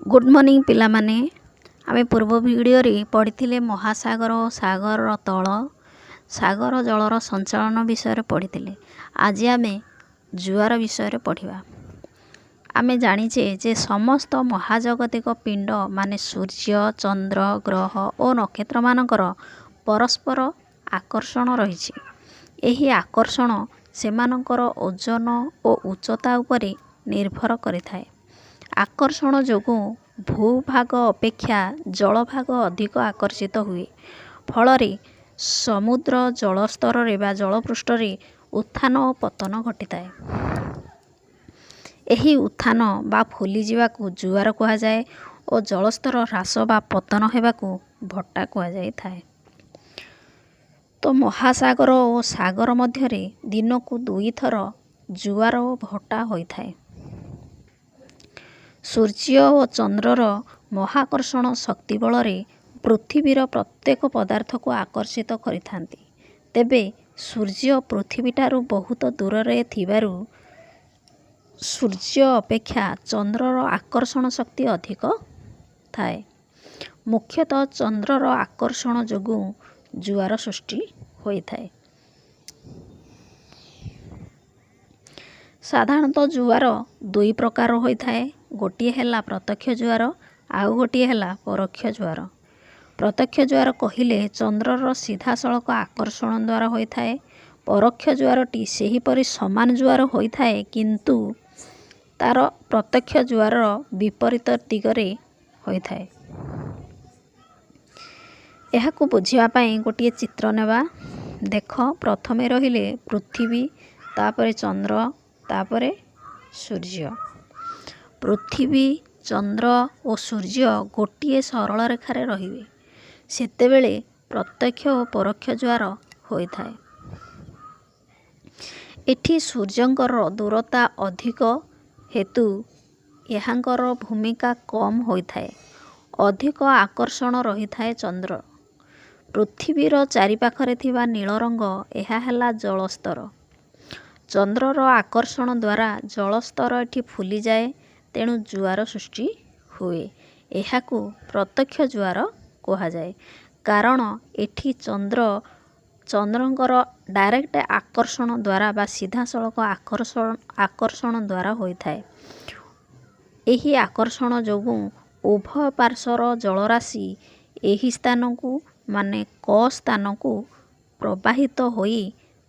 Good morning ପିଲାମାନେ। ଆମେ ପୂର୍ବ ଭିଡ଼ିଓରେ ପଢ଼ିଥିଲେ ମହାସାଗର ଓ ସାଗରର ତଳ, ସାଗର ଜଳର ସଞ୍ଚାଳନ ବିଷୟରେ ପଢ଼ିଥିଲେ। ଆଜି ଆମେ ଜୁଆର ବିଷୟରେ ପଢ଼ିବା। ଆମେ ଜାଣିଛେ ଯେ ସମସ୍ତ ମହାଜାଗତିକ ପିଣ୍ଡ ମାନେ ସୂର୍ଯ୍ୟ, ଚନ୍ଦ୍ର, ଗ୍ରହ ଓ ନକ୍ଷତ୍ରମାନଙ୍କର ପରସ୍ପର ଆକର୍ଷଣ ରହିଛି। ଏହି ଆକର୍ଷଣ ସେମାନଙ୍କର ଓଜନ ଓ ଉଚ୍ଚତା ଉପରେ ନିର୍ଭର କରିଥାଏ। ଆକର୍ଷଣ ଯୋଗୁଁ ଭୂଭାଗ ଅପେକ୍ଷା ଜଳଭାଗ ଅଧିକ ଆକର୍ଷିତ ହୁଏ। ଫଳରେ ସମୁଦ୍ର ଜଳସ୍ତରରେ ବା ଜଳପୃଷ୍ଠରେ ଉତ୍ଥାନ ଓ ପତନ ଘଟିଥାଏ। ଏହି ଉତ୍ଥାନ ବା ଫୁଲିଯିବାକୁ ଜୁଆର କୁହାଯାଏ ଓ ଜଳସ୍ତର ହ୍ରାସ ବା ପତନ ହେବାକୁ ଭଟ୍ଟା କୁହାଯାଇଥାଏ। ତ ମହାସାଗର ଓ ସାଗର ମଧ୍ୟରେ ଦିନକୁ ଦୁଇଥର ଜୁଆର ଓ ଭଟ୍ଟା ହୋଇଥାଏ। ସୂର୍ଯ୍ୟ ଓ ଚନ୍ଦ୍ରର ମହାକର୍ଷଣ ଶକ୍ତି ବଳରେ ପୃଥିବୀର ପ୍ରତ୍ୟେକ ପଦାର୍ଥକୁ ଆକର୍ଷିତ କରିଥାନ୍ତି। ତେବେ ସୂର୍ଯ୍ୟ ପୃଥିବୀଠାରୁ ବହୁତ ଦୂରରେ ଥିବାରୁ ସୂର୍ଯ୍ୟ ଅପେକ୍ଷା ଚନ୍ଦ୍ରର ଆକର୍ଷଣ ଶକ୍ତି ଅଧିକ ଥାଏ। ମୁଖ୍ୟତଃ ଚନ୍ଦ୍ରର ଆକର୍ଷଣ ଯୋଗୁଁ ଜୁଆର ସୃଷ୍ଟି ହୋଇଥାଏ। ସାଧାରଣତଃ ଜୁଆର ଦୁଇ ପ୍ରକାର ହୋଇଥାଏ। ଗୋଟିଏ ହେଲା ପ୍ରତ୍ୟକ୍ଷ ଜୁଆର, ଆଉ ଗୋଟିଏ ହେଲା ପରୋକ୍ଷ ଜୁଆର। ପ୍ରତ୍ୟକ୍ଷ ଜୁଆର କହିଲେ ଚନ୍ଦ୍ରର ସିଧାସଳଖ ଆକର୍ଷଣ ଦ୍ୱାରା ହୋଇଥାଏ। ପରୋକ୍ଷ ଜୁଆରଟି ସେହିପରି ସମାନ ଜୁଆର ହୋଇଥାଏ, କିନ୍ତୁ ତାର ପ୍ରତ୍ୟକ୍ଷ ଜୁଆରର ବିପରୀତ ଦିଗରେ ହୋଇଥାଏ। ଏହାକୁ ବୁଝିବା ପାଇଁ ଗୋଟିଏ ଚିତ୍ର ନେବା। ଦେଖ, ପ୍ରଥମେ ରହିଲେ ପୃଥିବୀ, ତାପରେ ଚନ୍ଦ୍ର, ତାପରେ ସୂର୍ଯ୍ୟ। ପୃଥିବୀ, ଚନ୍ଦ୍ର ଓ ସୂର୍ଯ୍ୟ ଗୋଟିଏ ସରଳ ରେଖାରେ ରହିବେ, ସେତେବେଳେ ପ୍ରତ୍ୟକ୍ଷ ଓ ପରୋକ୍ଷ ଜୁଆର ହୋଇଥାଏ। ଏଠି ସୂର୍ଯ୍ୟଙ୍କର ଦୂରତା ଅଧିକ ହେତୁ ଏହାଙ୍କର ଭୂମିକା କମ୍ ହୋଇଥାଏ। ଅଧିକ ଆକର୍ଷଣ ରହିଥାଏ ଚନ୍ଦ୍ର। ପୃଥିବୀର ଚାରିପାଖରେ ଥିବା ନୀଳ ରଙ୍ଗ, ଏହା ହେଲା ଜଳସ୍ତର। ଚନ୍ଦ୍ରର ଆକର୍ଷଣ ଦ୍ୱାରା ଜଳସ୍ତର ଏଠି ଫୁଲିଯାଏ, ତେଣୁ ଜୁଆର ସୃଷ୍ଟି ହୁଏ। ଏହାକୁ ପ୍ରତ୍ୟକ୍ଷ ଜୁଆର କୁହାଯାଏ, କାରଣ ଏଠି ଚନ୍ଦ୍ରଙ୍କର ଡାଇରେକ୍ଟ ଆକର୍ଷଣ ଦ୍ୱାରା ବା ସିଧାସଳଖ ଆକର୍ଷଣ ଦ୍ୱାରା ହୋଇଥାଏ। ଏହି ଆକର୍ଷଣ ଯୋଗୁଁ ଉଭୟ ପାର୍ଶ୍ୱର ଜଳରାଶି ଏହି ସ୍ଥାନକୁ ମାନେ କ ସ୍ଥାନକୁ ପ୍ରବାହିତ ହୋଇ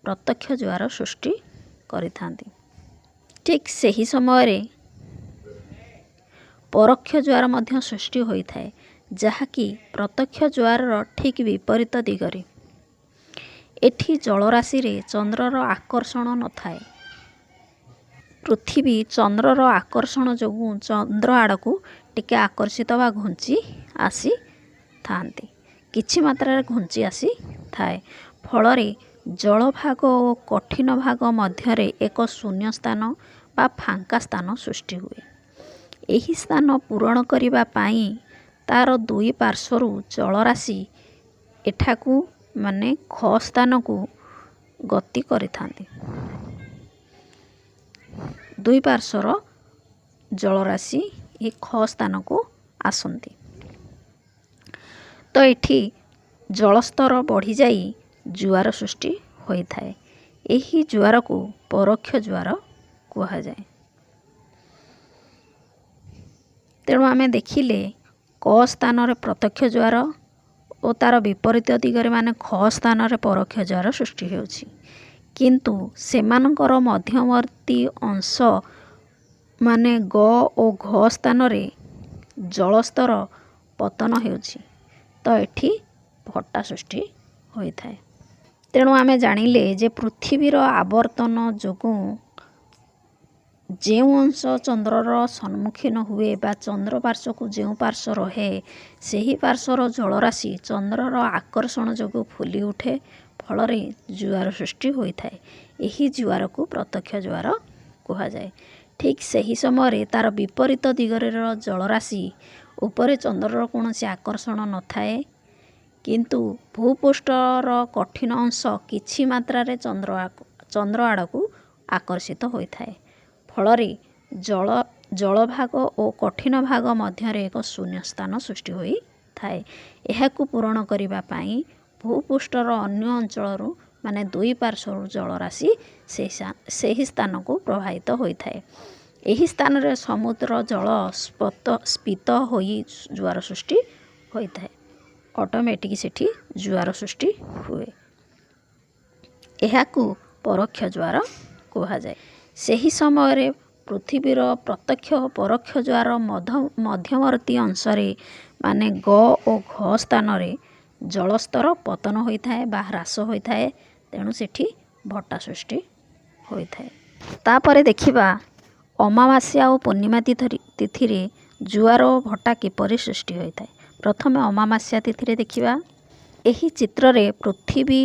ପ୍ରତ୍ୟକ୍ଷ ଜୁଆର ସୃଷ୍ଟି କରିଥାନ୍ତି। ଠିକ୍ ସେହି ସମୟରେ ପରୋକ୍ଷ ଜୁଆର ମଧ୍ୟ ସୃଷ୍ଟି ହୋଇଥାଏ, ଯାହାକି ପ୍ରତ୍ୟକ୍ଷ ଜୁଆରର ଠିକ୍ ବିପରୀତ ଦିଗରେ। ଏଠି ଜଳରାଶିରେ ଚନ୍ଦ୍ରର ଆକର୍ଷଣ ନଥାଏ। ପୃଥିବୀ ଚନ୍ଦ୍ରର ଆକର୍ଷଣ ଯୋଗୁଁ ଚନ୍ଦ୍ର ଆଡ଼କୁ ଟିକେ ଆକର୍ଷିତ ବା ଘୁଞ୍ଚି ଆସିଥାନ୍ତି, କିଛି ମାତ୍ରାରେ ଘୁଞ୍ଚି ଆସିଥାଏ। ଫଳରେ ଜଳଭାଗ ଓ କଠିନ ଭାଗ ମଧ୍ୟରେ ଏକ ଶୂନ୍ୟ ସ୍ଥାନ ବା ଫାଙ୍କା ସ୍ଥାନ ସୃଷ୍ଟି ହୁଏ। ଏହି ସ୍ଥାନ ପୂରଣ କରିବା ପାଇଁ ତାର ଦୁଇ ପାର୍ଶ୍ୱରୁ ଜଳରାଶି ଏଠାକୁ ମାନେ ଖ ସ୍ଥାନକୁ ଗତି କରିଥାନ୍ତି। ଦୁଇ ପାର୍ଶ୍ୱର ଜଳରାଶି ଏହି ଖ ସ୍ଥାନକୁ ଆସନ୍ତି। ତ ଏଠି ଜଳସ୍ତର ବଢ଼ିଯାଇ ଜୁଆର ସୃଷ୍ଟି ହୋଇଥାଏ। ଏହି ଜୁଆରକୁ ପରୋକ୍ଷ ଜୁଆର କୁହାଯାଏ। ତେଣୁ ଆମେ ଦେଖିଲେ କ ସ୍ଥାନରେ ପ୍ରତ୍ୟକ୍ଷ ଜୁଆର ଓ ତାର ବିପରୀତ ଦିଗରେ ମାନେ ଖ ସ୍ଥାନରେ ପରୋକ୍ଷ ଜୁଆର ସୃଷ୍ଟି ହେଉଛି, କିନ୍ତୁ ସେମାନଙ୍କର ମଧ୍ୟବର୍ତ୍ତୀ ଅଂଶ ମାନେ ଗ ଓ ଘ ସ୍ଥାନରେ ଜଳସ୍ତର ପତନ ହେଉଛି, ତ ଏଠି ଭଟ୍ଟା ସୃଷ୍ଟି ହୋଇଥାଏ। ତେଣୁ ଆମେ ଜାଣିଲେ ଯେ ପୃଥିବୀର ଆବର୍ତ୍ତନ ଯୋଗୁଁ ଯେଉଁ ଅଂଶ ଚନ୍ଦ୍ରର ସମ୍ମୁଖୀନ ହୁଏ ବା ଚନ୍ଦ୍ର ପାର୍ଶ୍ୱକୁ ଯେଉଁ ପାର୍ଶ୍ୱ ରହେ, ସେହି ପାର୍ଶ୍ୱର ଜଳରାଶି ଚନ୍ଦ୍ରର ଆକର୍ଷଣ ଯୋଗୁଁ ଫୁଲି ଉଠେ, ଫଳରେ ଜୁଆର ସୃଷ୍ଟି ହୋଇଥାଏ। ଏହି ଜୁଆରକୁ ପ୍ରତ୍ୟକ୍ଷ ଜୁଆର କୁହାଯାଏ। ଠିକ୍ ସେହି ସମୟରେ ତାର ବିପରୀତ ଦିଗରେ ଜଳରାଶି ଉପରେ ଚନ୍ଦ୍ରର କୌଣସି ଆକର୍ଷଣ ନଥାଏ, କିନ୍ତୁ ଭୂପୃଷ୍ଠର କଠିନ ଅଂଶ କିଛି ମାତ୍ରାରେ ଚନ୍ଦ୍ର ଆଡ଼କୁ ଆକର୍ଷିତ ହୋଇଥାଏ। ଫଳରେ ଜଳ ଜଳଭାଗ ଓ କଠିନ ଭାଗ ମଧ୍ୟରେ ଏକ ଶୂନ୍ୟ ସ୍ଥାନ ସୃଷ୍ଟି ହୋଇଥାଏ। ଏହାକୁ ପୂରଣ କରିବା ପାଇଁ ଭୂପୃଷ୍ଠର ଅନ୍ୟ ଅଞ୍ଚଳରୁ, ମାନେ ଦୁଇ ପାର୍ଶ୍ୱରୁ ଜଳରାଶି ସେହି ସ୍ଥାନକୁ ପ୍ରବାହିତ ହୋଇଥାଏ। ଏହି ସ୍ଥାନରେ ସମୁଦ୍ର ଜଳ ସ୍ଫୀତ ହୋଇ ଜୁଆର ସୃଷ୍ଟି ହୋଇଥାଏ। ଅଟୋମେଟିକ୍ ସେଠି ଜୁଆର ସୃଷ୍ଟି ହୁଏ। ଏହାକୁ ପରୋକ୍ଷ ଜୁଆର କୁହାଯାଏ। ସେହି ସମୟରେ ପୃଥିବୀର ପ୍ରତ୍ୟକ୍ଷ ଓ ପରୋକ୍ଷ ଜୁଆର ମଧ୍ୟବର୍ତ୍ତୀ ଅଂଶରେ, ମାନେ ଗ ଓ ଘ ସ୍ଥାନରେ ଜଳସ୍ତର ପତନ ହୋଇଥାଏ ବା ହ୍ରାସ ହୋଇଥାଏ। ତେଣୁ ସେଠି ଭଟ୍ଟା ସୃଷ୍ଟି ହୋଇଥାଏ। ତାପରେ ଦେଖିବା ଅମାବାସ୍ୟା ଓ ପୂର୍ଣ୍ଣିମା ତିଥିରେ ଜୁଆର ଓ ଭଟ୍ଟା କିପରି ସୃଷ୍ଟି ହୋଇଥାଏ। ପ୍ରଥମେ ଅମାବାସ୍ୟା ତିଥିରେ ଦେଖିବା। ଏହି ଚିତ୍ରରେ ପୃଥିବୀ,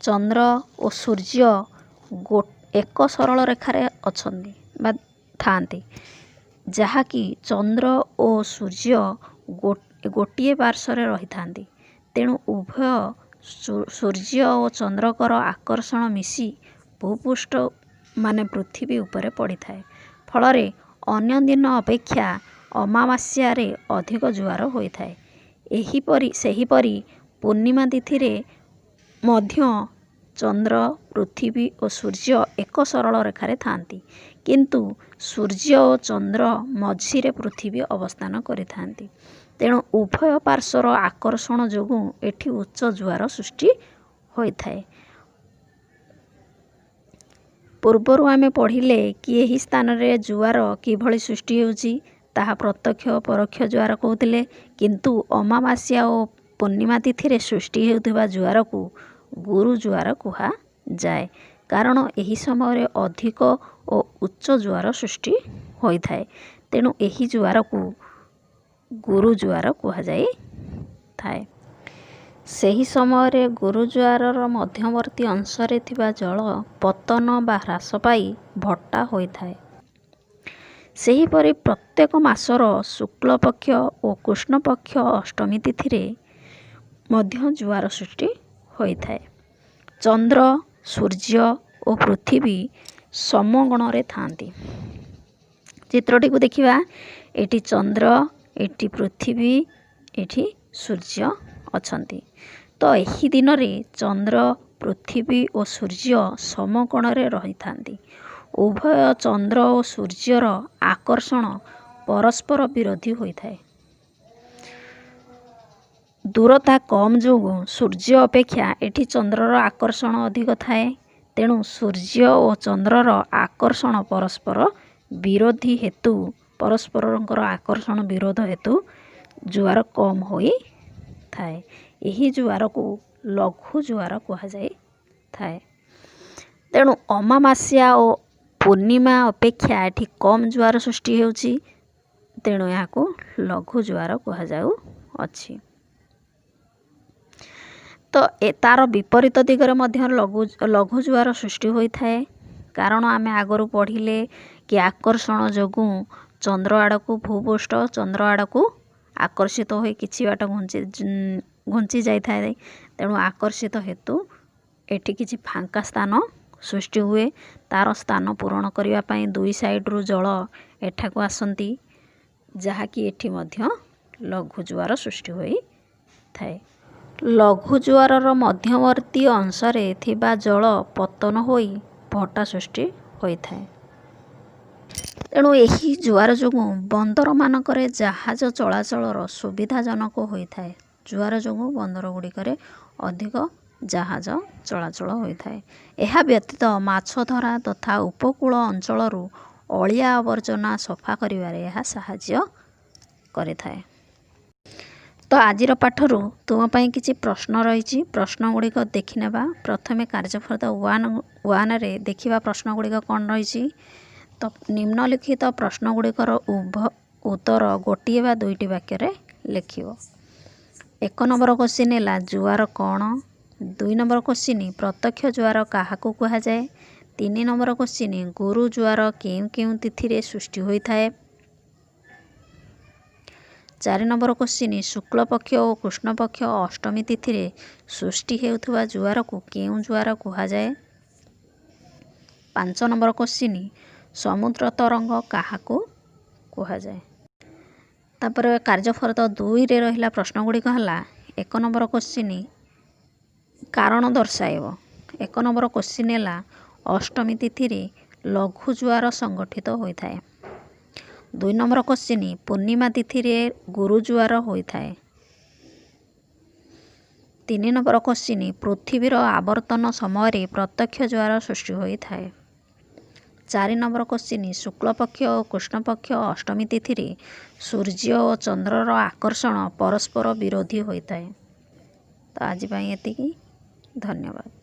ଚନ୍ଦ୍ର ଓ ସୂର୍ଯ୍ୟ ଏକ ସରଳ ରେଖାରେ ଅଛନ୍ତି ବା ଥାଆନ୍ତି, ଯାହାକି ଚନ୍ଦ୍ର ଓ ସୂର୍ଯ୍ୟ ଗୋଟିଏ ପାର୍ଶ୍ୱରେ ରହିଥାନ୍ତି। ତେଣୁ ଉଭୟ ସୂର୍ଯ୍ୟ ଓ ଚନ୍ଦ୍ରଙ୍କର ଆକର୍ଷଣ ମିଶି ଭୂପୃଷ୍ଠ, ମାନେ ପୃଥିବୀ ଉପରେ ପଡ଼ିଥାଏ। ଫଳରେ ଅନ୍ୟ ଦିନ ଅପେକ୍ଷା ଅମାବାସ୍ୟାରେ ଅଧିକ ଜୁଆର ହୋଇଥାଏ। ସେହିପରି ପୂର୍ଣ୍ଣିମା ତିଥିରେ ମଧ୍ୟ ଚନ୍ଦ୍ର, ପୃଥିବୀ ଓ ସୂର୍ଯ୍ୟ ଏକ ସରଳ ରେଖାରେ ଥାଆନ୍ତି, କିନ୍ତୁ ସୂର୍ଯ୍ୟ ଓ ଚନ୍ଦ୍ର ମଝିରେ ପୃଥିବୀ ଅବସ୍ଥାନ କରିଥାନ୍ତି। ତେଣୁ ଉଭୟ ପାର୍ଶ୍ୱର ଆକର୍ଷଣ ଯୋଗୁଁ ଏଠି ଉଚ୍ଚ ଜୁଆର ସୃଷ୍ଟି ହୋଇଥାଏ। ପୂର୍ବରୁ ଆମେ ପଢ଼ିଲେ କି ଏହି ସ୍ଥାନରେ ଜୁଆର କିଭଳି ସୃଷ୍ଟି ହେଉଛି, ତାହା ପ୍ରତ୍ୟକ୍ଷ ଓ ପରୋକ୍ଷ ଜୁଆର କହୁଥିଲେ। କିନ୍ତୁ ଅମାବାସ୍ୟା ଓ ପୂର୍ଣ୍ଣିମା ତିଥିରେ ସୃଷ୍ଟି ହେଉଥିବା ଜୁଆରକୁ ଗୁରୁ ଜୁଆର କୁହାଯାଏ, କାରଣ ଏହି ସମୟରେ ଅଧିକ ଓ ଉଚ୍ଚ ଜୁଆର ସୃଷ୍ଟି ହୋଇଥାଏ। ତେଣୁ ଏହି ଜୁଆରକୁ ଗୁରୁ ଜୁଆର କୁହାଯାଇଥାଏ। ସେହି ସମୟରେ ଗୁରୁ ଜୁଆରର ମଧ୍ୟବର୍ତ୍ତୀ ଅଂଶରେ ଥିବା ଜଳ ପତନ ବା ହ୍ରାସ ପାଇ ଭଟ୍ଟା ହୋଇଥାଏ। ସେହିପରି ପ୍ରତ୍ୟେକ ମାସର ଶୁକ୍ଳପକ୍ଷ ଓ କୃଷ୍ଣପକ୍ଷ ଅଷ୍ଟମୀ ତିଥିରେ ମଧ୍ୟ ଜୁଆର ସୃଷ୍ଟି ହୋଇଥାଏ। ଚନ୍ଦ୍ର, ସୂର୍ଯ୍ୟ ଓ ପୃଥିବୀ ସମକୋଣରେ ଥାଆନ୍ତି। ଚିତ୍ରଟିକୁ ଦେଖିବା। ଏଠି ଚନ୍ଦ୍ର, ଏଠି ପୃଥିବୀ, ଏଠି ସୂର୍ଯ୍ୟ ଅଛନ୍ତି। ତ ଏହି ଦିନରେ ଚନ୍ଦ୍ର, ପୃଥିବୀ ଓ ସୂର୍ଯ୍ୟ ସମକୋଣରେ ରହିଥାନ୍ତି। ଉଭୟ ଚନ୍ଦ୍ର ଓ ସୂର୍ଯ୍ୟର ଆକର୍ଷଣ ପରସ୍ପର ବିରୋଧୀ ହୋଇଥାଏ। ଦୂରତା କମ୍ ଯୋଗୁଁ ସୂର୍ଯ୍ୟ ଅପେକ୍ଷା ଏଠି ଚନ୍ଦ୍ରର ଆକର୍ଷଣ ଅଧିକ ଥାଏ। ତେଣୁ ସୂର୍ଯ୍ୟ ଓ ଚନ୍ଦ୍ରର ଆକର୍ଷଣ ପରସ୍ପର ବିରୋଧୀ ହେତୁ, ପରସ୍ପରଙ୍କର ଆକର୍ଷଣ ବିରୋଧ ହେତୁ ଜୁଆର କମ୍ ହୋଇଥାଏ। ଏହି ଜୁଆରକୁ ଲଘୁ ଜୁଆର କୁହାଯାଇଥାଏ। ତେଣୁ ଅମାବାସ୍ୟା ଓ ପୂର୍ଣ୍ଣିମା ଅପେକ୍ଷା ଏଠି କମ୍ ଜୁଆର ସୃଷ୍ଟି ହେଉଛି, ତେଣୁ ଏହାକୁ ଲଘୁ ଜୁଆର କୁହାଯାଉଅଛି। ତ ତାର ବିପରୀତ ଦିଗରେ ମଧ୍ୟ ଲଘୁ ଜୁଆର ସୃଷ୍ଟି ହୋଇଥାଏ, କାରଣ ଆମେ ଆଗରୁ ପଢ଼ିଲେ କି ଆକର୍ଷଣ ଯୋଗୁଁ ଚନ୍ଦ୍ର ଆଡ଼କୁ, ଭୂପୃଷ୍ଠ ଚନ୍ଦ୍ର ଆଡ଼କୁ ଆକର୍ଷିତ ହୋଇ କିଛି ବାଟ ଘୁଞ୍ଚି ଯାଇଥାଏ। ତେଣୁ ଆକର୍ଷିତ ହେତୁ ଏଠି କିଛି ଫାଙ୍କା ସ୍ଥାନ ସୃଷ୍ଟି ହୁଏ। ତାର ସ୍ଥାନ ପୂରଣ କରିବା ପାଇଁ ଦୁଇ ସାଇଡ଼ରୁ ଜଳ ଏଠାକୁ ଆସନ୍ତି, ଯାହାକି ଏଠି ମଧ୍ୟ ଲଘୁ ଜୁଆର ସୃଷ୍ଟି ହୋଇଥାଏ। ଲଘୁ ଜୁଆରର ମଧ୍ୟବର୍ତ୍ତୀ ଅଂଶରେ ଥିବା ଜଳ ପତନ ହୋଇ ଭଟ୍ଟା ସୃଷ୍ଟି ହୋଇଥାଏ। ତେଣୁ ଏହି ଜୁଆର ଯୋଗୁଁ ବନ୍ଦରମାନଙ୍କରେ ଜାହାଜ ଚଳାଚଳର ସୁବିଧାଜନକ ହୋଇଥାଏ। ଜୁଆର ଯୋଗୁଁ ବନ୍ଦର ଗୁଡ଼ିକରେ ଅଧିକ ଜାହାଜ ଚଳାଚଳ ହୋଇଥାଏ। ଏହା ବ୍ୟତୀତ ମାଛଧରା ତଥା ଉପକୂଳ ଅଞ୍ଚଳରୁ ଅଳିଆ ଆବର୍ଜନା ସଫା କରିବାରେ ଏହା ସାହାଯ୍ୟ କରିଥାଏ। ତ ଆଜିର ପାଠରୁ ତୁମ ପାଇଁ କିଛି ପ୍ରଶ୍ନ ରହିଛି। ପ୍ରଶ୍ନ ଗୁଡ଼ିକ ଦେଖିନେବା। ପ୍ରଥମେ କାର୍ଯ୍ୟଫର୍ଦ୍ଦ 1 1ରେ ଦେଖିବା ପ୍ରଶ୍ନ ଗୁଡ଼ିକ କ'ଣ ରହିଛି। ତ ନିମ୍ନଲିଖିତ ପ୍ରଶ୍ନ ଗୁଡ଼ିକର ଉତ୍ତର ଗୋଟିଏ ବା ଦୁଇଟି ବାକ୍ୟରେ ଲେଖିବ। 1 ନମ୍ବର କୋଶ୍ଚିନ୍ ହେଲା, ଜୁଆର କ'ଣ? 2 ନମ୍ବର କୋଶ୍ଚିନ୍, ପ୍ରତ୍ୟକ୍ଷ ଜୁଆର କାହାକୁ କୁହାଯାଏ? 3 ନମ୍ବର କୋଶ୍ଚିନ୍, ଗୁରୁ ଜୁଆର କେଉଁ କେଉଁ ତିଥିରେ ସୃଷ୍ଟି ହୋଇଥାଏ? 4 ନମ୍ବର କୋଶ୍ଚିନ୍, ଶୁକ୍ଳପକ୍ଷ ଓ କୃଷ୍ଣପକ୍ଷ ଅଷ୍ଟମୀ ତିଥିରେ ସୃଷ୍ଟି ହେଉଥିବା ଜୁଆରକୁ କେଉଁ ଜୁଆର କୁହାଯାଏ? 5 ନମ୍ବର କୋଶ୍ଚିନ୍, ସମୁଦ୍ର ତରଙ୍ଗ କାହାକୁ କୁହାଯାଏ। ତାପରେ କାର୍ଯ୍ୟଫର୍ଦ୍ଦ 2ରେ ରହିଲା ପ୍ରଶ୍ନ ଗୁଡ଼ିକ ହେଲା, 1 ନମ୍ବର କୋଶ୍ଚିନ୍ କାରଣ ଦର୍ଶାଇବ। 1 ନମ୍ବର କୋଶ୍ଚିନ୍ ହେଲା, ଅଷ୍ଟମୀ ତିଥିରେ ଲଘୁ ଜୁଆର ସଂଗଠିତ ହୋଇଥାଏ। 2 ନମ୍ବର କୋଶ୍ଚିନ୍, ପୂର୍ଣ୍ଣିମା ତିଥିରେ ଗୁରୁ ଜୁଆର ହୋଇଥାଏ। 3 ନମ୍ବର କୋଶ୍ଚିନ୍, ପୃଥିବୀର ଆବର୍ତ୍ତନ ସମୟରେ ପ୍ରତ୍ୟକ୍ଷ ଜୁଆର ସୃଷ୍ଟି ହୋଇଥାଏ। 4 ନମ୍ବର କୋଶ୍ଚିନ୍, ଶୁକ୍ଳପକ୍ଷ ଓ କୃଷ୍ଣପକ୍ଷ ଅଷ୍ଟମୀ ତିଥିରେ ସୂର୍ଯ୍ୟ ଓ ଚନ୍ଦ୍ରର ଆକର୍ଷଣ ପରସ୍ପର ବିରୋଧୀ ହୋଇଥାଏ। ତ ଆଜି ପାଇଁ ଏତିକି, ଧନ୍ୟବାଦ।